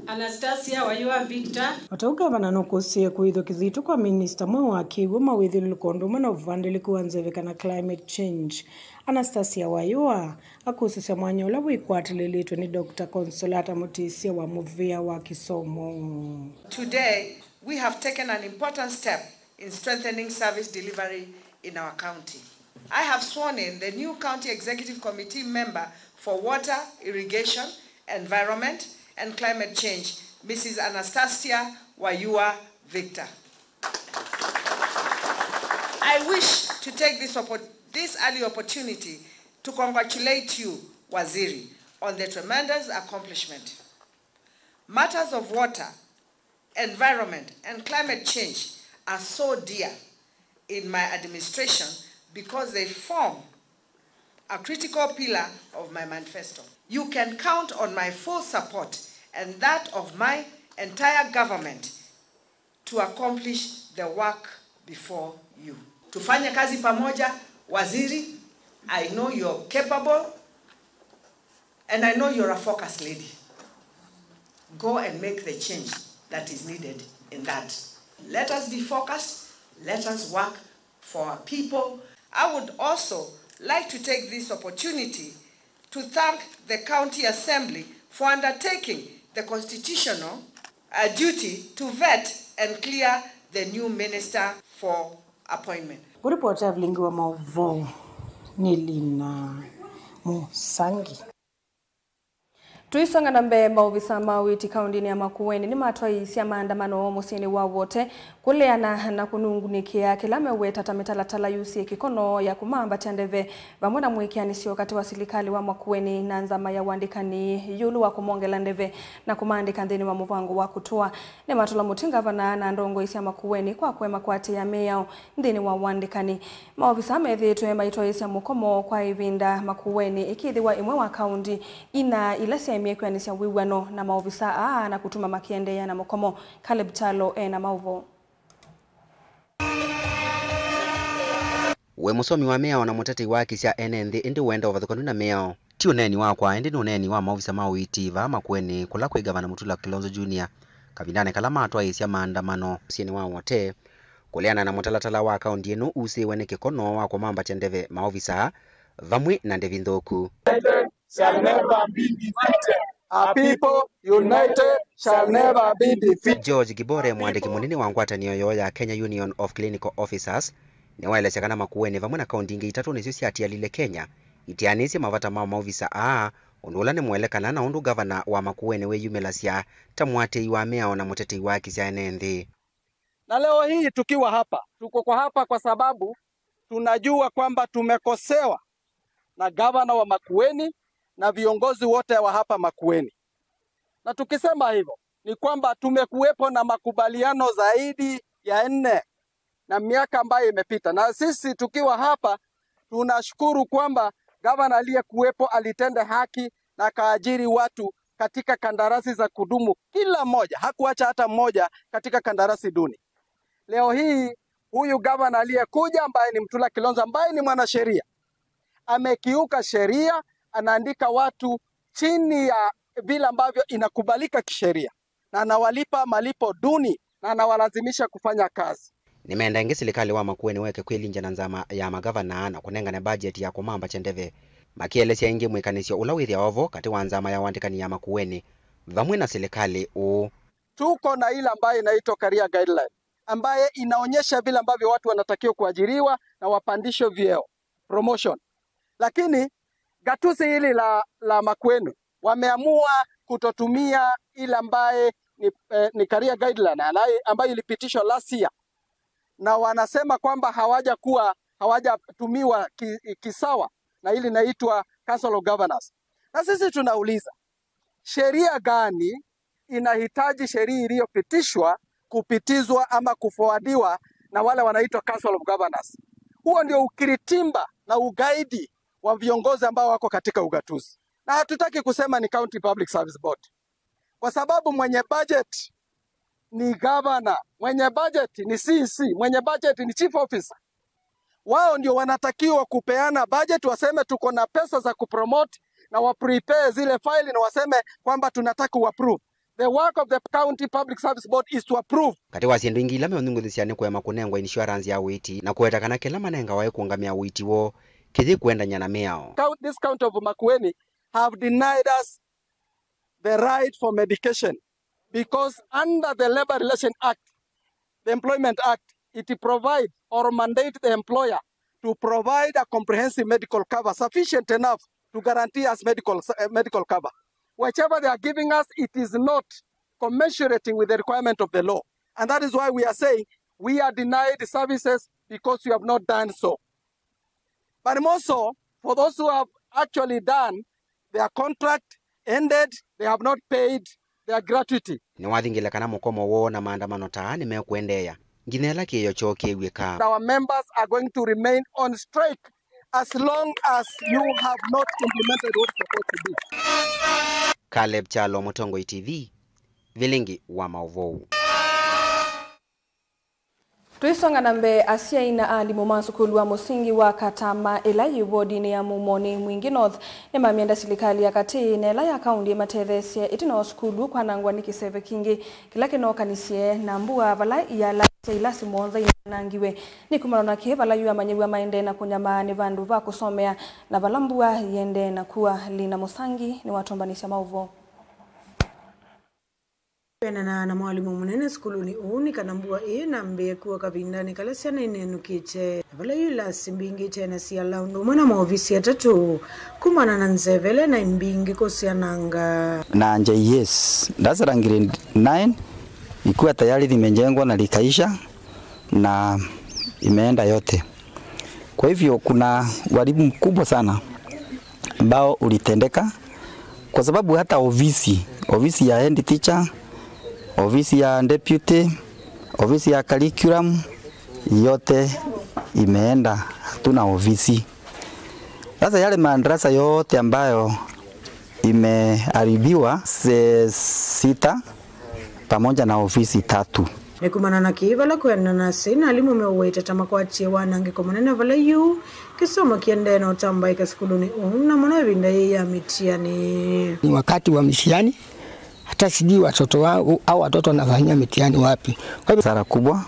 Anastasia Wayua Victor. O ta ũu ngavana nũkũsĩĩe kũĩthw'a kĩthitũ kwa minista mweũ wa kĩw'ũ, mawĩthyũlũlũko ũndũ ũmwe na ũvandĩlĩku wa nzeve kana climate change, Anastasia Wayua, akũsĩsya mwanya ũla wĩkwatĩlĩlĩtwe nĩ Doctor Consolata Mutisya wa mũvĩa wa kĩsomo. Today, we have taken an important step in strengthening service delivery in our county. I have sworn in the new County Executive Committee member for Water, Irrigation, Environment and Climate Change, Missus Anastasia Wayua Victor. I wish to take this, this early opportunity to congratulate you, Waziri, on the tremendous accomplishment. Matters of water, environment and climate change are so dear in my administration because they form a critical pillar of my manifesto. You can count on my full support and that of my entire government to accomplish the work before you. Tufanye kazi pamoja, waziri. I know you're capable and I know you're a focused lady. Go and make the change that is needed in that. Let us be focused. Let us work for our people. I would also like to take this opportunity to thank the County Assembly for undertaking the constitutional, uh, duty to vet and clear the new minister for appointment. Kũripota vilingi wa maũvoo nĩ Lina Mũsangi. Tũisonga na mbee, maovisa ma ũiiti kaũndĩnĩ ya Makueni nĩmatwaĩĩsya maandamano mũsyĩnĩ wa Wote kũleana na kũnungunĩkĩa kĩla meũweta ta mĩtalatala yusĩe kĩkono ya kũmambatya ndeve, vamwe na mwĩkĩanĩsyo katĩ wa silikalĩ wa Makueni na nzama ya ũandĩkani ĩũlũ wa kũmongela ndeve na kũmaandĩka nthĩnĩ wa mũvango wa kũtũa. Nĩmatũla mũtĩ ngavana na ndongoi sya Makueni kwa kũema kũatĩĩa mĩao nthĩnĩ wa ũandĩkani. Maovisa methĩĩtwe maitwaĩĩsya mũkomo kwa ĩvinda Makueni ĩkĩthĩwa ĩmwe wa kaũndi ina ila syaemie kwĩanĩsya wĩw'ano na maovisa aa na kũtuma makĩendeea na mũkomo. Caleb Kyalo e na maũvoo. Wĩ mũsomi wa mĩao na mũtetei wa haki sya ene nthĩ, ĩndĩ ũenda ũvathũkanu na mĩao. Ti ũneeni wakwa, ĩndĩ nĩ ũneeni wa maovisa ma ũiiti vaa Makueni, kũla kwĩ Ngavana Mutula Kilonzo Junior, kavindanĩ kala matwaĩĩsya maandamano mũsyĩnĩ wa Wote, kũleana na mũtalatala wa kaũndi ĩno usĩĩwe nĩ kĩkono wa kũmambatya ndeve maovisa vamwe na ndĩvi nthũku. Shall never be defeated. A people united shall never be defeated. George Gibore, mwandĩki mũnene wa ngwatanĩo yoo ya Kenya Union of Clinical Officers, nĩwaelesya kana Makueni vamwe na kaũndi ingĩ itatũ nĩsyo syatialile Kenya iteanĩsye mavata ma maovisa aa, ũndũ ũla nĩ mwele kana na ũndũ ngavana wa Makueni wĩyumĩlasya ta mũatĩĩi wa mĩao na mũtetei wa haki sya ene nthĩ. Na leo hii tukiwa hapa, tuko kwa hapa kwa sababu tunajua kwamba tumekosewa na gavana wa Makueni na viongozi wote wa hapa Makueni. Na tukisema hivyo, ni kwamba tumekuwepo na makubaliano zaidi ya nne na miaka ambayo imepita. Na sisi tukiwa hapa, tunashukuru kwamba gavana aliyekuwepo alitenda haki na akaajiri watu katika kandarasi za kudumu, kila mmoja, hakuacha hata mmoja katika kandarasi duni. Leo hii, huyu gavana aliyekuja, ambaye ni Mutula Kilonzo, ambaye ni mwanasheria, amekiuka sheria, anaandika watu chini ya vile ambavyo inakubalika kisheria, na anawalipa malipo duni, na anawalazimisha kufanya kazi. Nĩmenda ĩngĩ silikalĩ wa Makueni weke kwĩlingya na nzama ya magavana na kũnengane mbajeti ya kũmambatya ndeve, makĩelesya ĩngĩ mwĩkanĩsyo ũla wĩthĩawa vo katĩ wa nzama ya ũandĩkani ya Makueni vamwe na silikalĩ ũũ. Tuko na ile ambayo inaitwa career guideline, ambaye inaonyesha vile ambavyo watu wanatakiwa kuajiriwa na wapandishwe vyeo, promotion. Lakini gatuzi hili la, la Makueni wameamua kutotumia ile ambaye ni, eh, ni career guideline anaye-, ambayo ilipitishwa last year, na wanasema kwamba hawajakuwa, hawajatumiwa ki-, kisawa na ile inaitwa Council of Governors. Na sisi tunauliza, sheria gani inahitaji sheria iliyopitishwa kupitizwa ama kuforwardiwa na wale wanaitwa Council of Governors? Huo ndio ukiritimba na ugaidi wa viongozi ambao wako katika ugatuzi. Na hatutaki kusema ni County Public Service Board, kwa sababu mwenye budget ni governor, mwenye budget ni C C, mwenye budget ni chief officer. Wao ndio wanatakiwa kupeana budget, waseme tuko na pesa za kupromote, na waprepare zile file na waseme kwamba tunataka kuapprove. The work of the County Public Service Board is to approve. Katĩ wa syĩndũ ingĩ ila meũnyunguthĩsya nĩ kũema kũnengwa insurance ya ũiiti na kũweta kana kĩla manengawa ĩ kũũngamĩa ũiiti woo kĩyĩ kũendany'a na mĩao. Count-, this county of Makueni have denied us the right for medication, because under the Labor Relation Act, the Employment Act, it provide or mandate the employer to provide a comprehensive medical cover sufficient enough to guarantee us medical, uh, medical cover. Whichever they are giving us, it is not commensurating with the requirement of the law. And that is why we are saying we are denied services because you have not done so. But more so, for those who have actually done their contract, ended, they have not paid their gratuity. Nĩwathingĩle kana mũkomo woo na maandamano ta aa nĩmekũendeea nginya ĩla kĩĩo kyoo kĩw'ĩka. Our members are going to remain on strike as long as you have not implemented what is supposed to be. Caleb Kyalo, Mũtongoi T V, Vilingi wa maũvoo. Tũisonga na mbee, asyai na alimũ ma sukulu wa mũsingi wa Katama ĩla yĩ wodinĩ ya Mumoni Mwingi North nĩmamyenda silikalĩ ya katĩ na ĩla ya kaunti ĩmatetheesye ĩtina wa sukulu kwanangwa nĩ kĩseve kingĩ kĩla kĩnookanisye na mbua, vala iala sya ilasi mũonza inanangiwe nĩ kumana na kĩĩ, vala yu amanyĩw'a maendee na kũnyamaa nĩ vandũ va kũsomea na vala mbua iendee na kua. Lina Mũsangi nĩwatũmbanĩsya maũvoo. Kwĩanana na mwalimũ mũnene sukulunĩ ũũ, nĩ kana mbua ĩĩ nambĩĩe kua kavindanĩ kala syana inenũkĩte, na vala yu ilasi mbingĩ ite na siala ũndũ ũmwe na maovisi atatũ kumana na nzevele na mbingĩ kũsyananga. Na J S, ndarasa la grade nine ikuwa tayari limejengwa na likaisha na imeenda yote. Kwa hivyo kuna uharibifu mkubwa sana ambao ulitendeka, kwa sababu hata ofisi, ofisi ya head teacher, ofisi ya deputy, ofisi ya curriculum, yote imeenda, hatuna ofisi. Sasa yale madarasa yote ambayo imeharibiwa, se-, sita, pamoja na ofisi tatu. Nĩ kumana na kĩĩ, vala kwĩanana na asyai na alimũ meũweta ta makwatie wanangĩko mũnene vala yu kĩsomo kĩendee na ũtambaĩka sukulunĩ ũũ, na mũno ĩvinda yĩĩ ya mĩtiani. Ni wakati wa mitihani, hata sijui watoto wangu au watoto wanafanyia mitihani wapi. Kwa hivyo hasara kubwa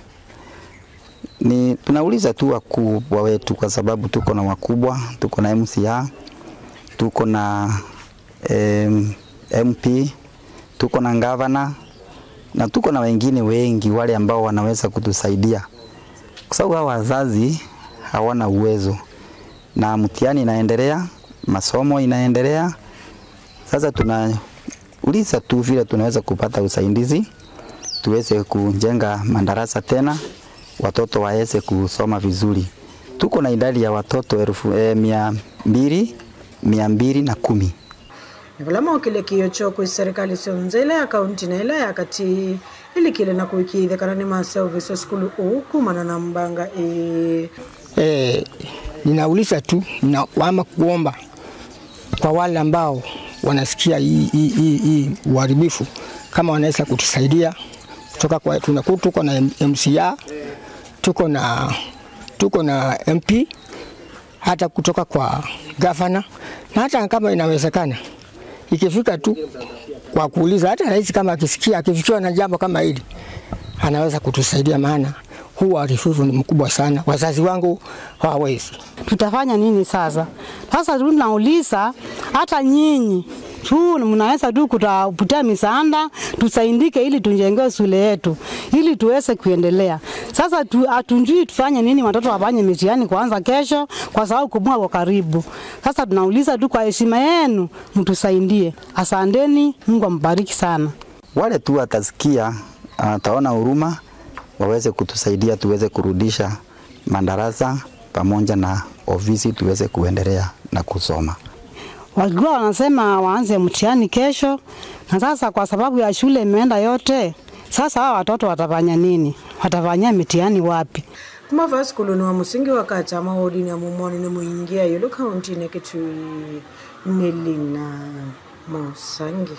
ni tunauliza tu wakubwa wetu, kwa sababu tuko na wakubwa, tuko na M C A, tuko na em, M P, tuko na gavana na tuko na wengine wengi wale ambao wanaweza kutusaidia, kwa sababu hawa wazazi hawana uwezo, na mtihani inaendelea, masomo inaendelea. Sasa tunauliza tu vile tunaweza kupata usaidizi tuweze kujenga madarasa tena, watoto waweze kusoma vizuri. Tuko na idadi ya watoto elfu, eh, mia mbili, mia mbili na kumi. Na vala mokĩle kĩĩo kyoo kwĩ serikali syonthe, ĩla ya kaunti na ĩla ya katĩ, ilikile na kũĩkĩĩthya kana nĩmaseũvĩsya sukulu ũũ kumana na mbanga ĩĩ. Eh, ninauliza tu, ninakwama kuomba kwa wale ambao wanasikia hii, hii, hii, hii uharibifu, kama wanaweza kutusaidia kutoka kwa, tunaku-, tuko na M-, M C A, tuko na, tuko na M P, hata kutoka kwa gavana, na hata kama inawezekana, ikifika tu kwa kuuliza, hata rais kama akisikia, akifikiwa na jambo kama hili, anaweza kutusaidia, maana huu uharibifu ni mkubwa sana. Wazazi wangu hawawezi. Tutafanya nini sasa? Sasa tunauliza, hata nyinyi tu mnaweza tu kutafutia misaada, tusaidike ili tujenge shule yetu, ili tuweze kuendelea. Sasa tu, hatujui tufanye nini, watoto wafanye mitihani kwanza kesho, kwa sababu kumua kwa karibu. Sasa tunauliza tu kwa heshima yenu, mtusaidie. Asanteni, Mungu ambariki sana. Wale tu watasikia, ataona huruma, waweze kutusaidia tuweze kurudisha madarasa pamoja na ofisi tuweze kuendelea na kusoma. Walikuwa wanasema waanze mtihani kesho, na sasa kwa sababu ya shule imeenda yote, sasa hawa watoto watafanya nini? Watafanyia mitihani wapi? Kuma vaa sukulunĩ wa mũsingi wa Katama wodinĩ ya Mumoni nĩ Mwingi ya ĩũlũ kauntinĩ ya Kitui, nĩ Lina Mũsangi.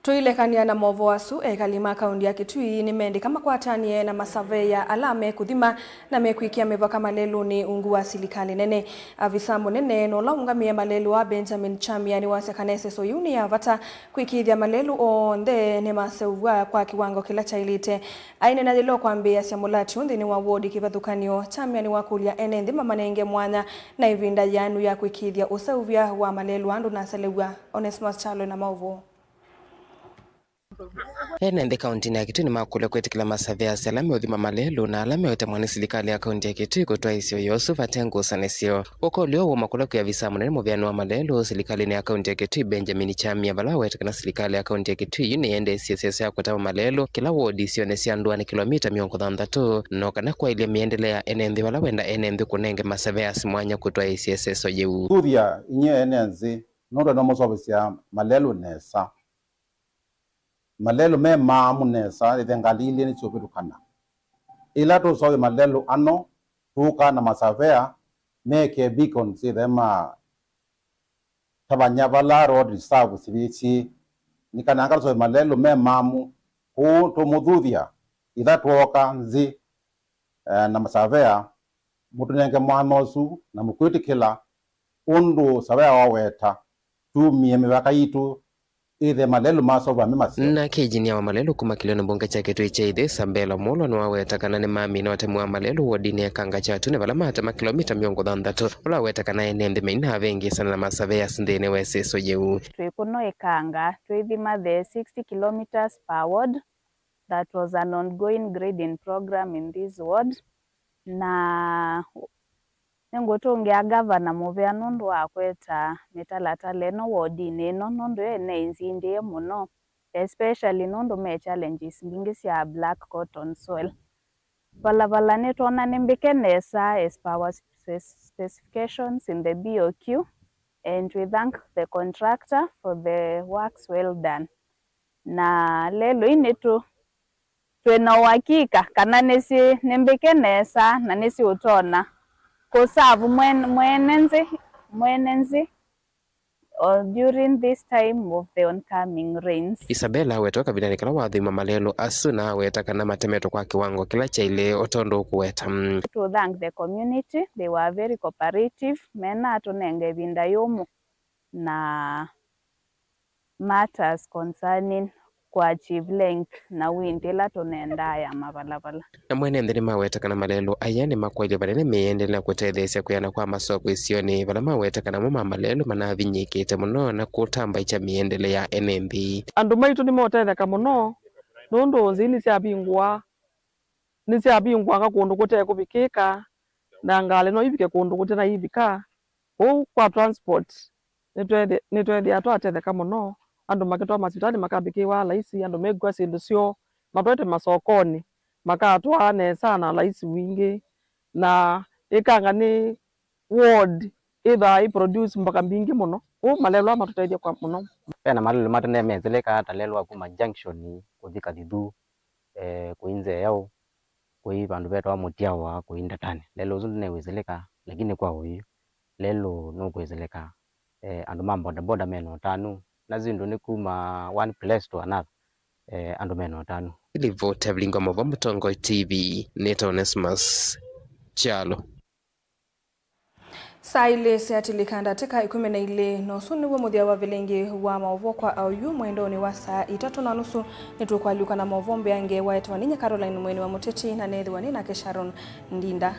Tũilekany'a na maũvoo asu, ekali ma kaunti ya Kitui nĩmendĩka makwatanĩe na masaveĩa ala mekũthima na mekwĩkĩa mĩvaka malelũnĩ ungu wa silikalĩ nene. Avisa mũnene na ũla ũngamĩe malelũ wa Benjamin Chamia nĩwasya kana ĩseso yĩu nĩ ya vata kwĩkĩĩthya malelũ onthe nĩmaseũvw'a kwa kĩwango kĩla kyaĩlĩte. Aineena yĩla ũkwambĩĩasya mũlatyo nthĩnĩ wa wodi kĩvathũkany'o, Chamia nĩwakũlya ene nthĩ mamanenge mwanya na ĩvinda yĩanu ya kwĩkĩĩthya ũseũvya wa malelũ andũ na aselew'a. Onesmus Kyalo na maũvoo. Ene nthĩ kauntinĩ ya Kitui nĩmakũlya kwĩtĩkĩla masaveasi ala meũthima malelũ na ala meũtemwa nĩ silikalĩ ya kaunti ya Kitui kũtwaĩĩsya ũia ũsu vate ngusanĩsyo. Ũkũlyo ũũ ũmakũlwa kwĩ avisa mũnene mũveani wa malelũ silikalĩnĩ ya kaunti ya Kitui, Benjamin Chamia, vala waweta kana silikalĩ ya kaunti ya Kitui yu nĩyendeesye ĩseso ya kũtema malelũ kĩla wodi isionĩ sya ndũanĩ kĩlomita mĩongo thanthatũ, no kana kwaĩlya mĩendele ya ene nthĩ vala wenda ene nthĩ kũnenge masaveasi mwanya kũtwaĩĩsya ĩseso yĩu. Kũthya inyie ene nthĩ, nũndũ nĩmũseũvĩsya malelũ nesa. Malelũ me maamu nesa, ĩthenga ilĩ nĩsyũvĩtũkana. Ĩla tũseũvya malelũ ano, tũũkaa na masavea meke beacons ĩthe matavany'a vala road reserve sivĩsĩ, nĩ kana ngatũsove malelũ me mamu. Kũu tũmũthuthya, itha twooka nzĩ, eh, na masavea, mũtũnenge mwanya ũsu na mũkwĩtĩkĩla ũndũ savea waweta, tumie mĩvaka yitũ ĩthe malelũ masova me maseo. Nake injinia wa malelũ kuma kĩlĩonĩ mbunge kya Kĩtui kya Ĩthĩ, Isabella Mulwa, nĩwaweta kana nĩmamina ũtemi wa malelũ wodinĩ ya Kanga Kyatune, vala matema kĩlomita mĩongo thanthatũ, ũla waweta kana ene nthĩ mainavĩngĩĩsana na masaveas nthĩnĩ wa ĩsĩso yĩu. Twĩ kũno Ĩkanga, twĩthima the sixty kilometers per ward. That was an ongoing grading program in this ward. Na nĩngũtũngĩa ngavana mũvea nũndũ wa kweta mĩtalatala ĩno wodinĩ ĩno, nũndũ yo ĩneĩnzindĩe mũno, especially nũndũ me challenges mbingĩ sya black cotton soil. Valavala nĩtwona nĩ mbĩke nesa as per our spe-, specifications in the B O Q, and we thank the contractor for the works well done. Na lelũ ii nĩtũ-, twĩ na ũakika kana nĩsyĩ-, nĩ mbĩke nesa na nĩsyĩũtonya kũsavu mwen-, mwene nzĩ, mwene nzĩ, or during this time of the oncoming rains. Isabella awetwa kavindanĩ kala wathima malelũ asu na aweta kana matemetwe kwa kĩwango kĩla kyaĩlĩe ũtondũ ũkũweta. Mm. To thank the community, they were very cooperative, mena atũnenga ĩvinda yũmũ na matters concerning kũachieve length na width ĩla tũnendaa ya mavalavala. Na mwene nthĩ nĩmaweta kana malelũ aya nĩmakwaĩlye vanene mĩendele na kũtetheesya kwĩana kwa masoko isionĩ, vala maweta kana mo ma malelũ manavinyĩĩkĩte mũno na kũtambaĩkya mĩendele ya ene nthĩ. Andũ maitũ nĩmeũtetheka mũno nũndũ nzĩ nĩsyavingũa, nĩsyavingũanga kũndũ kũte kũvikĩka, na ngalĩ no ivike kũndũ kũte na ivika. Ũu kwa transport, nĩtwethĩ-, nĩtwethĩa twatetheka mũno, andũ makĩtwa masivitalĩ makambĩkĩwa laisi, andũ mekua syĩndũ syoo, matwaĩte masokonĩ, makatwaa nesa na laisi wingĩ. Na Ĩkanga nĩ ward ĩthaa ĩ produce mboka mbingĩ mũno, ũu malelũ aa matũtethya kwa mũno. Ve na malelũ ma tene mesĩlĩka, ta lelũ wa kuma Junction kũthi Kathithu, eh, kũi Nzee Yaũ, kũi vandũ vetawa Mũtiawa, kũi Ndatani. Lelũ ũsu ndũnewĩsĩlĩka, lakini kwa ũyu, lelũ nũkwĩsĩlĩka. Eh, andũ ma bodaboda mena ũtanu, na syĩndũ nĩ kuma one place to another, eh, andũ mena ũtanu. Livoti ya Vilingi wa Maũvoo Mũtongoi T V, nĩtawa Onesmus Kyalo. Saa ilĩ syatilĩka ndatĩka ĩkũmi na ilĩ, na ũsu nĩw'o mũthya wa Vilingi wa Maũvoo kwa oyu mwendonĩ wa saa itatũ na nusu. Nĩtũkũalyũka na maũvoo mbeange waetawa nĩ nye Caroline Mweni wa Mũteti, na neethĩwa nĩ nake Sharon Ndinda.